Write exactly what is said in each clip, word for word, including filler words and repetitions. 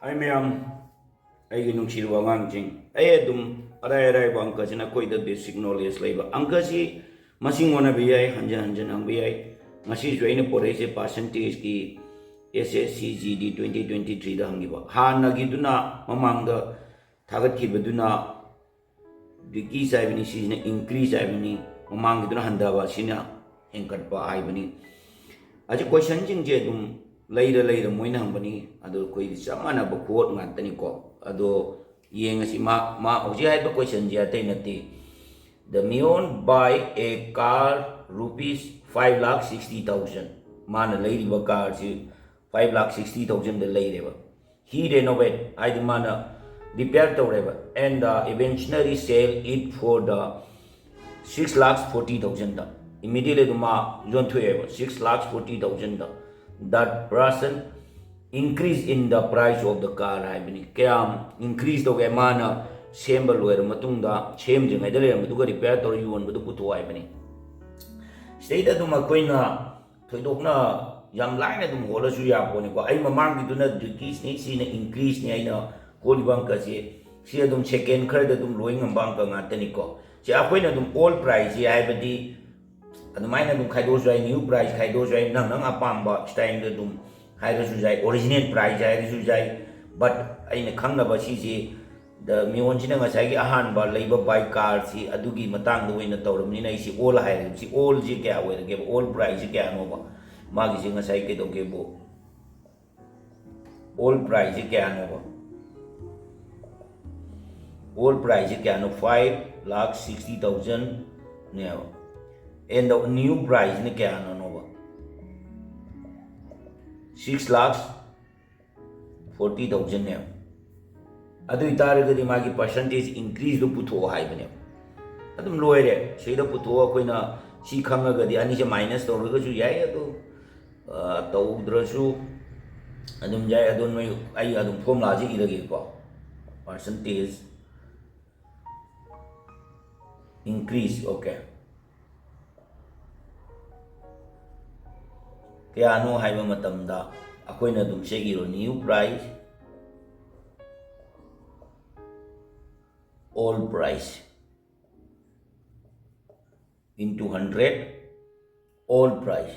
ꯍꯥꯏ ꯃꯌꯥꯝ, ꯑꯩꯒꯤ ꯅꯨꯡꯁꯤꯔꯕ ꯑꯉꯥꯡꯁꯤꯡ, ꯑꯩ ꯑꯗꯨꯝ ꯑꯔꯥꯏ ꯑꯔꯥꯏꯕ ꯑꯪꯀꯁꯤꯅ ꯑꯩꯈꯣꯏꯗ basic knowledge ꯂꯩꯕ ꯑꯪꯀꯁꯤ ꯃꯁꯤꯡ ꯑꯣꯟꯅꯕ ꯌꯥꯏ, ꯍꯟꯖꯟ ꯍꯟꯖꯟ ꯍꯪꯕ ꯌꯥꯏ꯫ ꯉꯁꯤꯁꯨ ꯑꯩꯅ ꯄꯣꯔꯛꯏꯁꯦ percentageꯀꯤ S S C G D twenty twenty threeꯗ ꯍꯪꯈꯤꯕ꯫ ꯍꯥꯟꯅꯒꯤꯗꯨꯅ, ꯃꯃꯥꯡꯗ ꯊꯥꯒꯠꯈꯤꯕꯗꯨꯅ decrease ꯍꯥꯏꯕꯅꯤ, ꯁꯤꯁꯤꯅ increase ꯍꯥꯏꯕꯅꯤ, ꯃꯃꯥꯡꯒꯤꯗꯨꯅ ꯍꯟꯊꯕ, ꯁꯤꯅ ꯍꯦꯟꯒꯠꯄ ꯍꯥꯏꯕꯅꯤ꯫ ꯑꯁꯤ questionꯁꯤꯡꯁꯦ ꯑꯗꯨꯝ ꯂꯩꯔ ꯂꯩꯔ ꯃꯣꯏꯅ ꯍꯪꯕꯅꯤ꯫ ꯑꯗꯣ ꯑꯩꯈꯣꯏꯗꯤ ꯆꯞ ꯃꯥꯟꯅꯕ ꯈꯨꯍꯣꯠ ꯉꯥꯛꯇꯅꯤꯀꯣ꯫ ꯑꯗꯣ ꯌꯦꯡꯉꯁꯤ, ꯃꯥ, ꯃꯥ ꯍꯧꯖꯤꯛ ꯍꯥꯏꯕ questionꯁꯦ ꯑꯇꯩ ꯅꯠꯇꯦ꯫ The Mion buy a car rupees five lakh sixty thousand꯫ ꯃꯥꯅ ꯂꯩꯔꯤꯕ carꯁꯤ five lakh sixty thousandꯗ ꯂꯩꯔꯦꯕ꯫ He renovate, ꯍꯥꯏꯗꯤ ꯃꯥꯅ repair ꯇꯧꯔꯦꯕ, and the eventually sell it for the six lakh forty thousandꯗ꯫ Immediately ꯑꯗꯨꯝ ꯃꯥ ꯌꯣꯟꯊꯣꯛꯑꯦꯕ six lakh forty thousandꯗ꯫ That person increase in the price of the car ꯍꯥꯏꯕꯅꯤ꯫ ꯀꯌꯥꯝ increase ꯇꯧꯒꯦ? ꯃꯥꯅ ꯁꯦꯝꯕ ꯂꯣꯏꯔ ꯃꯇꯨꯡꯗ, ꯁꯦꯝꯗ꯭ꯔꯤꯉꯩꯗ ꯂꯩꯔꯝꯕꯗꯨꯒ repair ꯇꯧꯔ ꯌꯣꯟꯕꯗꯨ ꯄꯨꯊꯣꯛꯑꯣ ꯍꯥꯏꯕꯅꯤ꯫ ꯁꯤꯗꯩꯗ ꯑꯗꯨꯝ ꯑꯩꯈꯣꯏꯅ ꯊꯣꯏꯗꯣꯛꯅ ꯌꯥꯝ ꯂꯥꯏꯅ ꯑꯗꯨꯝ ꯍꯣꯠꯂꯁꯨ ꯌꯥꯄꯣꯠꯅꯤꯀꯣ꯫ ꯑꯩ ꯃꯃꯥꯡꯒꯤꯗꯨꯅ decreaseꯅꯤ, ꯁꯤꯅ increaseꯅꯤ ꯑꯩꯅ ꯍꯣꯠꯂꯤꯕ ꯑꯪꯀꯁꯤ꯫ ꯁꯤ ꯑꯗꯨꯝ second ꯈꯔꯗ ꯑꯗꯨꯝ ꯂꯣꯏ ꯉꯝꯕ ꯑꯪꯀ ꯉꯥꯛꯇꯅꯤꯀꯣ꯫ ꯁꯤ ꯑꯩꯈꯣꯏꯅ ꯑꯗꯨꯝ old priceꯁꯤ, ꯍꯥꯏꯕꯗꯤ ꯑꯗꯨꯃꯥꯏꯅ ꯑꯗꯨꯝ ꯈꯥꯏꯗꯣꯛꯑꯁꯨ ꯌꯥꯏ, new price ꯈꯥꯏꯗꯣꯛꯑꯁꯨ ꯌꯥꯏ, ꯅꯪ ꯅꯪ ꯑꯄꯥꯝꯕ styleꯗ ꯑꯗꯨꯝ ꯍꯥꯏꯔꯁꯨ ꯌꯥꯏ, original price ꯍꯥꯏꯔꯁꯨ ꯌꯥꯏ꯫ But ꯑꯩꯅ ꯈꯪꯅꯕ ꯁꯤꯁꯤ, The Mionꯁꯤꯅ ꯉꯁꯥꯏꯒꯤ ꯑꯍꯥꯟꯕ ꯂꯩꯕ buy carꯁꯤ ꯑꯗꯨꯒꯤ ꯃꯇꯥꯡꯗ ꯑꯣꯏꯅ ꯇꯧꯔꯕꯅꯤꯅ ꯑꯩꯁꯤ old ꯍꯥꯏꯔꯦ꯫ ꯁꯤ oldꯁꯤ ꯀꯌꯥ ꯑꯣꯏꯔꯒꯦꯕ? Old priceꯁꯤ ꯀꯌꯥꯅꯣꯕ? ꯃꯥꯒꯤꯁꯤ ꯉꯁꯥꯏ ꯀꯩꯗꯧꯒꯦꯕꯨ, old priceꯁꯤ ꯀꯌꯥꯅꯣꯕ? Old priceꯁꯤ ꯀꯌꯥꯅꯣ? Five lakh sixty thousandꯅꯦꯕ꯫ And the new priceꯅ ꯀꯌꯥꯅꯣꯅꯣꯕ? Six lakh forty thousandꯅꯦꯕ꯫ ꯑꯗꯨ ꯑꯣꯏꯇꯥꯔꯒꯗꯤ ꯃꯥꯒꯤ percentage increaseꯗꯨ ꯄꯨꯊꯣꯛꯑꯣ ꯍꯥꯏꯕꯅꯦꯕ꯫ ꯑꯗꯨꯝ ꯂꯣꯏꯔꯦ꯫ ꯁꯤꯗ ꯄꯨꯊꯣꯛꯑꯣ꯫ ꯑꯩꯈꯣꯏꯅ ꯁꯤ ꯈꯪꯉꯒꯗꯤ ꯑꯅꯤꯁꯦ minus ꯇꯧꯔꯒꯁꯨ ꯌꯥꯏ, ꯑꯗꯨ, ꯑ, ꯇꯧꯗ꯭ꯔꯁꯨ ꯑꯗꯨꯝ ꯌꯥꯏ꯫ ꯑꯗꯣ ꯅꯣꯏ, ꯑꯩ ꯑꯗꯨꯝ formulaꯁꯦ ꯏꯔꯒꯦꯀꯣ꯫ Percentage increase, okay꯫ ꯀꯌꯥꯅꯣ ꯍꯥꯏꯕ ꯃꯇꯝꯗ ꯑꯩꯈꯣꯏꯅ ꯑꯗꯨꯝ ꯁꯦ ꯏꯔꯣ, new price old price into hundred, old price,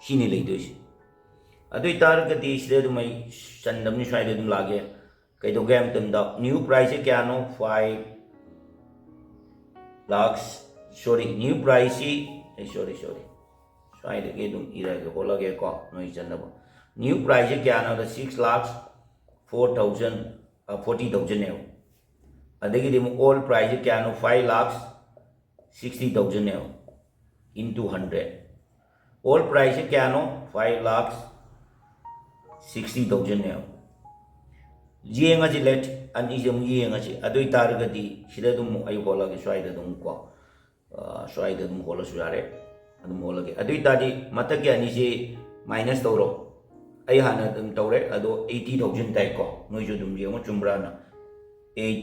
ꯁꯤꯅꯤ ꯂꯩꯗꯣꯏꯁꯦ꯫ ꯑꯗꯨ ꯑꯣꯏꯇꯥꯔꯒꯗꯤ ꯁꯤꯗ ꯑꯗꯨꯝ ꯑꯩ ꯆꯟꯗꯕꯅꯤ, ꯁ꯭ꯋꯥꯏꯗ ꯑꯗꯨꯝ ꯂꯥꯛꯑꯒꯦ꯫ ꯀꯩꯗꯧꯒꯦ ꯍꯥꯏꯕ ꯃꯇꯝꯗ new price ꯁꯦ ꯀꯌꯥꯅꯣ? Five lakhs, sorry, new price ꯁꯤ, ꯑꯩ sorry, sorry, ꯁ꯭ꯋꯥꯏꯗꯒꯤ ꯑꯗꯨꯝ ꯏꯔꯒꯦ, ꯍꯣꯠꯂꯒꯦꯀꯣ, ꯅꯣꯏ ꯆꯟꯅꯕ꯫ New price ꯁꯦ ꯀꯌꯥꯅꯣꯗ six lakhs four thousand, forty thousand ꯅꯦꯕ꯫ ꯑꯗꯒꯤꯗꯤ ꯑꯃꯨꯛ old price ꯁꯦ ꯀꯌꯥꯅꯣ? Five lakhs sixty thousand ꯅꯦꯕ, into hundred꯫ Old price ꯁꯦ ꯀꯌꯥꯅꯣ? Five lakhs sixty thousand ꯅꯦꯕ꯫ ꯌꯦꯡꯉꯁꯤ, let, ꯑꯅꯤꯁꯦ ꯑꯃꯨꯛ ꯌꯦꯡꯉꯁꯤ꯫ ꯑꯗꯨ ꯑꯣꯏꯇꯥꯔꯒꯗꯤ ꯁꯤꯗ ꯑꯗꯨꯝ ꯑꯩ ꯍꯣꯠꯂꯒꯦ, ꯁ꯭ꯋꯥꯏꯗ ꯑꯗꯨꯝ ꯀꯣ, ꯑ, ꯁ꯭ꯋꯥꯏꯗ ꯑꯗꯨꯝ ꯍꯣꯠꯂꯁꯨ ꯌꯥꯔꯦ꯫ ꯑꯗꯨꯝ ꯍꯣꯠꯂꯒꯦ꯫ ꯑꯗꯨ ꯑꯣꯏꯇꯥꯔꯗꯤ ꯃꯊꯛꯀꯤ ꯑꯅꯤꯁꯤ minus ꯇꯧꯔꯣ꯫ ꯑꯩ ꯍꯥꯟꯅ ꯑꯗꯨꯝ ꯇꯧꯔꯦ, ꯑꯗꯣ eighty thousand ꯇꯥꯏꯀꯣ꯫ ꯅꯣꯏꯁꯨ ꯑꯗꯨꯝ ꯌꯦꯡꯉꯣ, ꯆꯨꯝꯕ꯭ꯔꯥꯅ꯫ Eight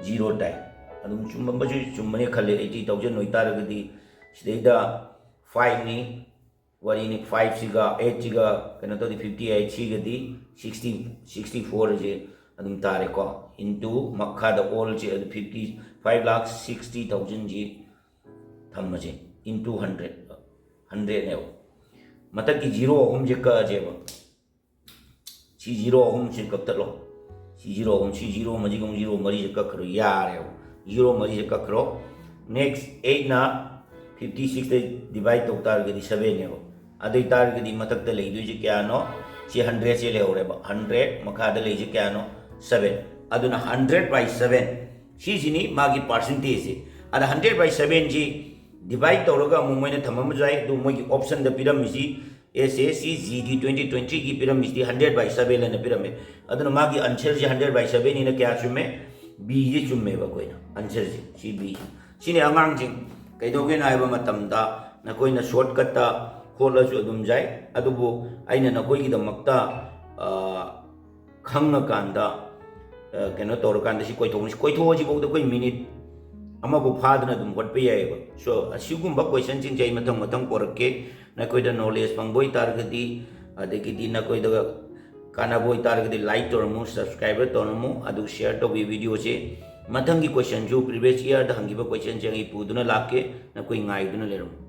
zero ꯇꯥꯏ꯫ ꯑꯗꯨꯝ ꯆꯨꯝꯃꯝꯕꯁꯨ ꯆꯨꯝꯕꯅꯦ ꯈꯜꯂꯦ꯫ Eighty thousand ꯑꯣꯏꯇꯥꯔꯒꯗꯤ ꯁꯤꯗꯩꯗ five ꯅꯤ, ꯋꯥꯔꯤꯅꯤ, five ꯁꯤꯒ eight ꯁꯤꯒ ꯀꯩꯅꯣ ꯇꯧꯗꯦ, fifty eight ꯁꯤꯒꯗꯤ sixty, sixty four ꯁꯦ ꯑꯗꯨꯝ ꯇꯥꯔꯦꯀꯣ, into ꯃꯈꯥꯗ old ꯁꯦ ꯑꯗꯨ fifty, five lakh sixty thousand ꯁꯤ ꯊꯝꯃꯁꯦ, into hundred, hundred ꯅꯦꯕ꯫ ꯃꯊꯛꯀꯤ zero ꯑꯍꯨꯝꯁꯦ ꯀꯛꯑꯁꯦꯕ꯫ ꯁꯤ zero ꯑꯍꯨꯝꯁꯦ ꯀꯛꯊꯠꯂꯣ꯫ ꯁꯤ zero ꯑꯍꯨꯝ, ꯁꯤ zero ꯃꯔꯤꯒꯨꯝ, zero ꯃꯔꯤꯁꯦ ꯀꯛꯈ꯭ꯔꯣ, ꯌꯥꯔꯦꯕ꯫ Zero ꯃꯔꯤꯁꯦ ꯀꯛꯈ꯭ꯔꯣ꯫ Next eight ꯅ fifty six ꯇ divide ꯇꯧ ꯇꯥꯔꯒꯗꯤ seven ꯅꯦꯕ꯫ ꯑꯗꯨ ꯑꯣꯏ ꯇꯥꯔꯒꯗꯤ ꯃꯊꯛꯇ ꯂꯩꯗꯣꯏꯁꯦ ꯀꯌꯥꯅꯣ? ꯁꯤ hundred ꯁꯦ ꯂꯩꯍꯧꯔꯦꯕ꯫ Hundred, ꯃꯈꯥꯗ ꯂꯩꯁꯦ ꯀꯌꯥꯅꯣ? Seven꯫ ꯑꯗꯨꯅ hundred by seven, ꯁꯤꯁꯤꯅꯤ ꯃꯥꯒꯤ percentage ꯁꯦ꯫ ꯑꯗ hundred by seven ꯁꯤ divide ꯇꯧꯔꯒ ꯑꯃꯨꯛ ꯃꯣꯏꯅ ꯊꯝꯃꯝꯕꯁꯨ ꯌꯥꯏ, ꯑꯗꯨ ꯃꯣꯏꯒꯤ option ꯗ ꯄꯤꯔꯝꯃꯤꯁꯤ, S S C G D twenty twenty ꯒꯤ ꯄꯤꯔꯝꯃꯤꯁꯤꯗꯤ hundred by seven ꯑꯅ ꯄꯤꯔꯝꯃꯦ꯫ ꯑꯗꯨꯅ ꯃꯥꯒꯤ answer ꯁꯤ hundred by seven ꯅꯤꯅ ꯀꯌꯥ ꯆꯨꯝꯃꯦ? B ꯁꯤ ꯆꯨꯝꯃꯦꯕ ꯑꯩꯈꯣꯏꯅ answer ꯁꯤ꯫ ꯁꯤ B ꯁꯤ꯫ ꯁꯤꯅꯤ ꯑꯉꯥꯡꯁꯤꯡ, ꯀꯩꯗꯧꯒꯦꯅ ꯍꯥꯏꯕ ꯃꯇꯝꯗ ꯅꯈꯣꯏꯅ shortcut ꯇ ꯍꯣꯠꯂꯁꯨ ꯑꯗꯨꯝ ꯌꯥꯏ, ꯑꯗꯨꯕꯨ ꯑꯩꯅ ꯅꯈꯣꯏꯒꯤꯗꯃꯛꯇ, ꯑ, ꯈꯪꯉꯀꯥꯟꯗ, ꯑ, ꯀꯩꯅꯣ ꯇꯧꯔꯀꯥꯟꯗ ꯁꯤ ꯀꯣꯏꯊꯣꯛꯅꯤ꯫ ꯁꯤ ꯀꯣꯏꯊꯣꯛꯑꯁꯤꯐꯥꯎꯗ ꯑꯩꯈꯣꯏ minute ꯑꯃꯐꯥꯎ ꯐꯥꯗꯅ ꯑꯗꯨꯝ ꯍꯣꯠꯄ ꯌꯥꯏꯑꯕ꯫ So, ꯑꯁꯤꯒꯨꯝꯕ question ꯁꯤꯡꯁꯦ ꯑꯩ ꯃꯊꯪ ꯃꯊꯪ ꯄꯣꯔꯛꯀꯦ꯫ ꯅꯈꯣꯏꯗ knowledge ꯐꯪꯕ ꯑꯣꯏꯇꯥꯔꯒꯗꯤ, ꯑꯗꯒꯤꯗꯤ ꯅꯈꯣꯏꯗ ꯀꯥꯟꯅꯕ ꯑꯣꯏꯇꯥꯔꯒꯗꯤ like ꯇꯧꯔꯝꯃꯨ, subscribe ꯇꯧꯔꯝꯃꯨ, ꯑꯗꯨ share ꯇꯧꯕꯤꯌꯨ video ꯁꯦ꯫ ꯃꯊꯪꯒꯤ question ꯁꯨ previous year ꯗ ꯍꯪꯈꯤꯕ question ꯁꯦ ꯑꯩ ꯄꯨꯗꯨꯅ ꯂꯥꯛꯀꯦ, ꯅꯈꯣꯏ ꯉꯥꯏꯗꯨꯅ ꯂꯩꯔꯝꯃꯨ꯫